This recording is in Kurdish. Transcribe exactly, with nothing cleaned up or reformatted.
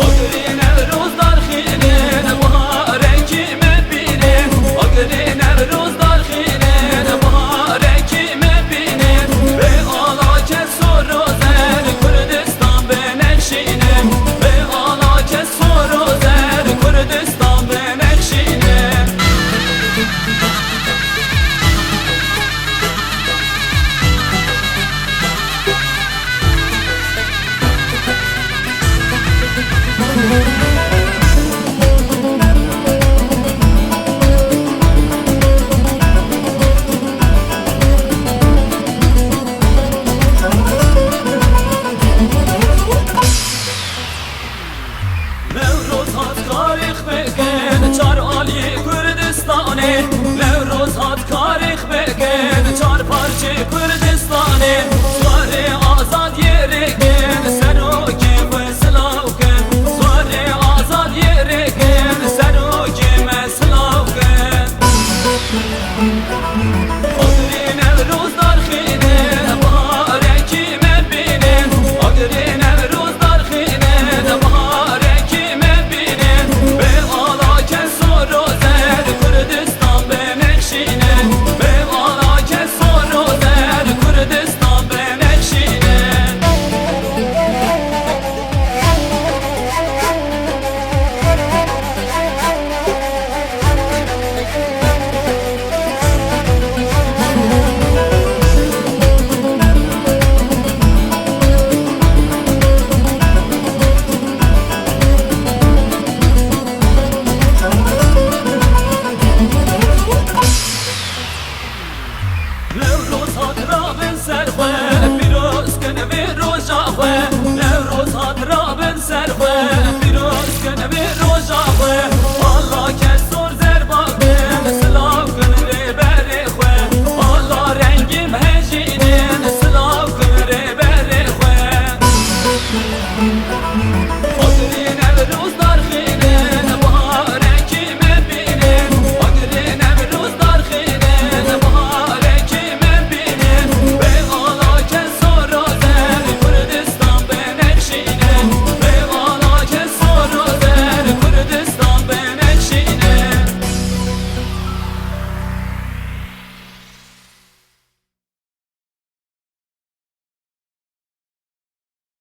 Agirê Newroz darxîne, biharekî me bîne. Agirê Newroz darxîne, biharekî me bîne. Bê ala kes û roze li Kurdistan binexşîne. Bê ala kes û roze li Kurdistan binexşîne. Newroz hat karîx bikin çar alî Kurdistanê. Newroz hat karîx bikin çar parçê Kurdistanê. Swarê azad yê rêkin serokê xwe silaw kin. Swarê azad yê rêkin serokê me silaw kin. Agirê Newroz darxîne, biharekî me bîne. Agirê Newroz darxîne, biharekî me bîne. Bê ala kes û roze li Kurdistan binexşîne. Bê ala kes û roze li Kurdistan binexşîne. Newroz hat rabin ser xwe, pîroz kin vê roja xwe. Newroz hat rabin ser xwe,